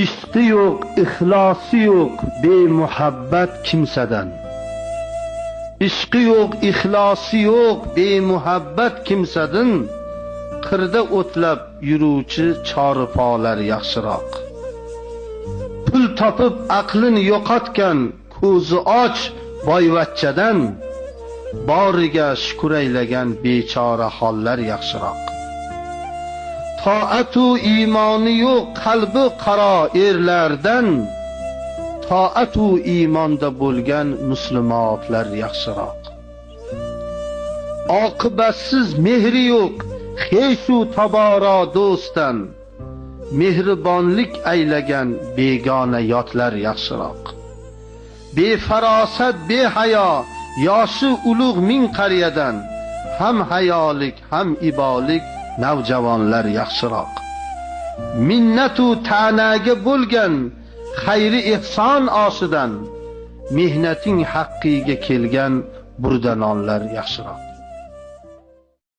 Ishqi yo'q, ixlosi yo'q, bemuhabbat kimsadan. Ishqi yo'q, ixlosi yo'q, bemuhabbat kimsadan. Qirda o'tlab yuruvchi choripolar yaxshiroq. Pul topib aqlini yo'qotgan ko'zi och boyvachchadan boriga shukr aylagan bechora hollar yaxshiroq. Toatu iymoni yo'q qalbi qaro erlardan toatu iymonda bo'lgan musulmonlar yaxshiroq. Oqibatsiz mehri yo'q xeshu taboro do'stdan mehribonlik aylagan begona yotlar yaxshiroq. Befarosat behayo yoshi ulug' ming qariyadan ham hayolik ham ibolik navjavonlar yaxshiroq. Minnatu ta'naga bo'lgan xayri ehson oshidan mehnating haqqiga kelgan burdanonlar yaxshiroq.